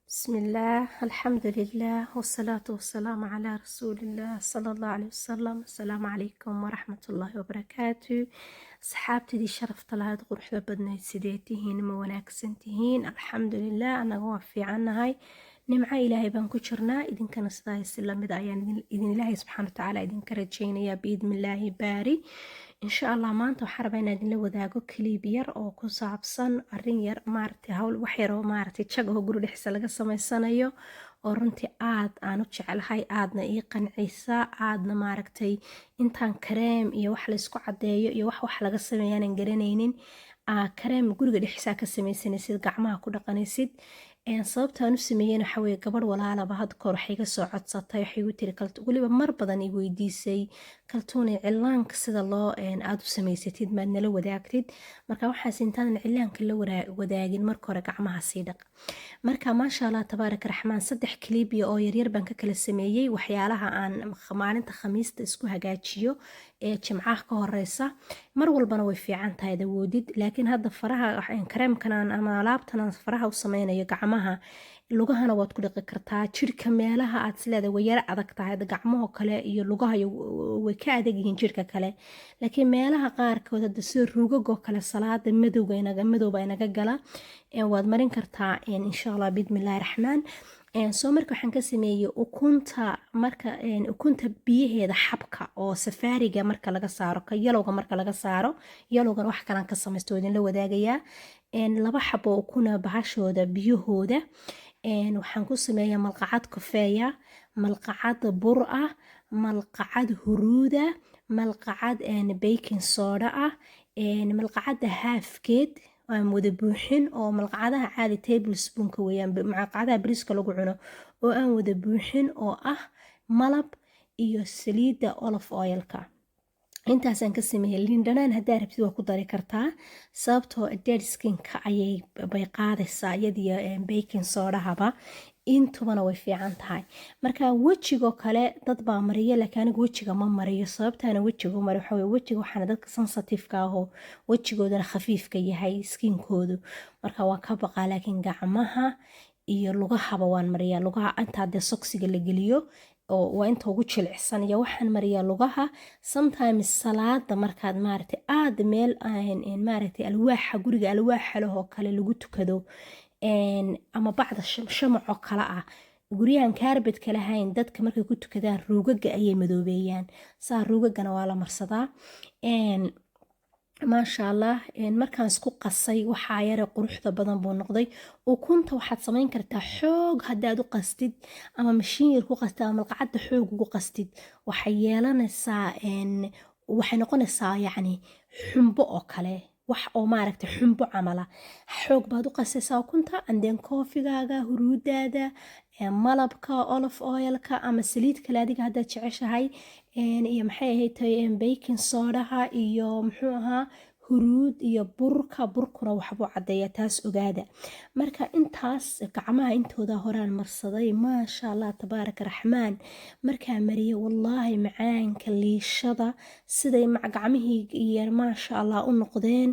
بسم الله، الحمد لله، والصلاة والسلام على رسول الله صلى الله عليه وسلم. السلام عليكم ورحمة الله وبركاته. Asxaabtidii sharafta lahayd, quruxda badnayd, sidee tihiin? Ma wanaagsan tihiin? Alxamdulilah, anaga waa fiicannahay, nimco Ilaahay baan ku jirnaa. Idinkana sidaasi lamid ayaan idin Ilaahay subxaana watacaala idinka rajaynayaa, biidnillaahi baari. Insha Allah maanta waxaan rabaa inaan idinla wadaago clip yar oo ku saabsan arrin yar, maaragtay, hawl wax yar oo, maaragtay, jag oo guri dhexdiisa laga samaysanayo oo runtii aad aan u jeclahay, aadna ii qancisa, aadna, maaragtay, intaan kareem iyo wax laysku caddeeyo iyo wax laga sameeyaanan garanaynin, kareem guriga dhexdiisa ka samaysanaysid, gacmaha ku dhaqanaysid. Sababtaan u sameeyeen waxa weye, gabadh walaalaba had kahor waxay iga soo codsatay, waxay igu tiri, weliba mar badan i weydiisay, "Kaltuunay, cilaanka sida loo aada u samaysatid maad nala wadaagtid?" Marka waxaas intaadan cilaanka la wadaagin, marka hore gacmaha sii dhaq. Marka maasha Allah, tabaaraka raxmaan, saddex clip oo yaryar baan ka kala sameeyey waxyaalaha aan maalinta Khamiista isku hagaajiyo ee Jimcaha ka horeysa. Mar walbana way fiican tahay dawoodid, laakiin hadda faraha kareemkan ama alaabtan aan faraha u sameynayo, gacmaha, lugahana waad ku dhaqi kartaa. Jirka meelaha aad isleedahay way yara adag tahay, gacmaho kale iyo lugaha way ka adag yihiin jirka kale, laakiin meelaha qaarkood hadda sida ruugagoo kale, salaada madowga madowba inaga gala, waad marin kartaa insha Allah, biidnillahi raxmaan. Soo marka waxaan ka sameeyey ukunta. Marka ukunta biyaheeda xabka oo safaariga marka laga saaro, ka yellowga marka laga saaro, yellowgan wax kalaan ka samaysto oo idinla wadaagayaa. Laba xabo ukuna bahashooda biyahooda waxaan ku sameeyaa malqacad kofeeya, malqacad bur ah, malqacad huruuda, malqacad baking soda ah, malqacada haafkeed aan wada buuxin oo malqacadaha caadi tablespoonka weeyaan, malqacadaha bariiska lagu cuno oo aan wada buuxin oo ah malab iyo saliidda olive oilka. Intaasaan ka sameeyey. Liindhanaan haddaa rabtid waa ku dari kartaa, sababtoo dead skinka ayay bay qaadaysaa, iyadiyo baking sodahaba intubana way fiican tahay. Marka wejigoo kale dad baa mariya, laakiin anigu wejiga ma mariyo. Sababtaana wejiga u mariyo waxaa weye, wejiga waxaana dadka sensitive-ka ahoo wejigoodana khafiifka yahay skinkoodu, marka waa ka baqaa. Laakiin gacmaha iyo lugahaba waan mariyaa. Lugaha intaa dee socksiga la geliyo oo waa inta ugu jilicsan, iyo waxaan mariyaa lugaha sometimes salaada markaad, maaragtay, aada meel, maaragtay, alwaaxa guriga alwaaxa leh oo kale lagu tukado ama bacda shamacoo kale ah, guryahan carpetka lahayn, dadka markay ku tukadaan ruugaga ayay madoobeeyaan, saa ruugagana waa la marsadaa. Maasha Allah, markaan isku qasay waxaa yare quruxda badan buu noqday. Ukunta waxaad samayn kartaa xoog haddaad u qastid ama mashiin yar ku qastid ama malqacadda xoog ugu qastid, waxay yeelanaysaa, waxay noqonaysaa yacni xumbo oo kale, wax oo, maaragtay, xumbo camala. Xoog baad u qasaysaa ukunta, and then coffeegaaga, huruudaada, malabka, olive oilka ama saliid kale adiga haddaad jeceshahay, iyo maxay ahayd, baking sodaha, iyo muxuu ahaa, huruud iyo burka. Burkuna waxbuu caddeeyaa, taas ogaada. Marka intaas gacmaha intooda horaan marsaday. Maasha Allah, tabaaraka raxmaan. Markaa mariye, wallaahi macaanka liishada siday gacmihii iyo maasha Allah u noqdeen.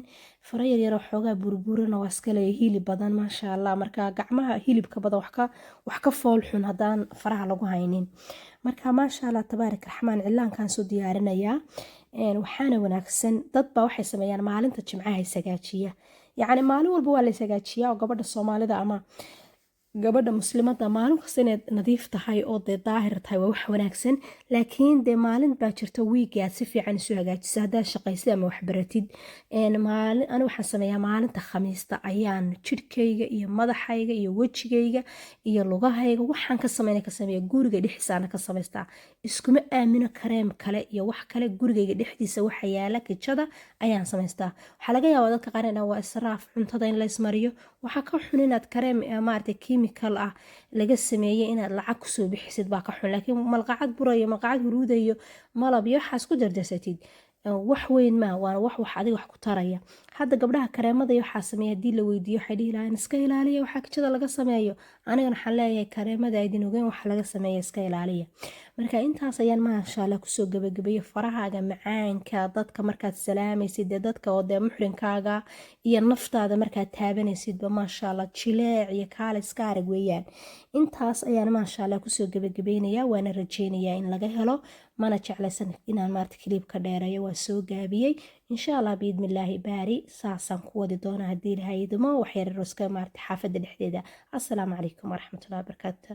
Fara yaryaroo xoogaa burburana waa iska leeya, hilib badan maasha Allah. Marka gacmaha hilibka badan wax ka fool xun haddaan faraha lagu haynin. Marka maasha Allah, tabaaraka raxmaan, cilaankaan soo diyaarinayaa. Waxaana wanaagsan, dad baa waxay sameeyaan maalinta Jimcaha isagaajiya. Yacni maalin walba waa la ishagaajiyaa oo gabadha Soomaalida ama gabadha Muslimada maalin kasta inay nadiif tahay oo dee daahir tahay waa wax wanaagsan, laakiin dee maalin baa jirta wiigi aad si fiican isu hagaajisa haddaad shaqaysid ama waxbaratid. Maalin ani waxaan sameeyaa, maalinta Khamiista ayaan jidhkayga iyo madaxayga iyo wejigayga iyo lugahayga waxaan ka sameyna ka sameeya. Guriga dhexdiisaana ka samaystaa, iskuma aamino kareem kale iyo wax kale. Gurigayga dhexdiisa waxa yaala kijada ayaan samaystaa. Waxaa laga yaabaa dadka qaar inaa waa israaf cuntada in la ismariyo. Waxaa ka xun inaad kareem, maaragtay, chemical ah laga sameeyey inaad lacag kusoo bixisid baa ka xun, laakiin malqacad burayo, malqacad huruudayo, malab iyo waxaas ku dardarsatid wax weyn maa, waana wax adiga wax ku taraya. Hadda gabdhaha kareemada iyo waxaa sameeya haddii la weydiiyo, waxay dhihi lahayn iska ilaaliya waxaa kijada laga sameeyo. Anigana waxaan leeyahay kareemada aydin ogeyn waxa laga sameeya iska ilaaliya. Marka intaas ayaan maasha Allah kusoo gabagabeeyey. Farahaaga macaanka, dadka markaad salaamaysid, dee dadka oo dee muxrinkaaga iyo naftaada markaad taabanaysidba, maasha Allah, jileec iyo kaale iska arag weeyaan. Intaas ayaan maasha Allah kusoo gabagabeynaya, waana rajeynayaa in laga helo. Mana jeclaysan inaan maarta clip-ka dheereeyo, waa soo gaabiyey. Insha Allah biidnillaahi baari, saasaan ku wadi doonaa haddii Ilahay idmo, waxyar iska maarta xaafadda dhexdeeda. Assalaamu calaykum waraxmatullahi wabarakaatu.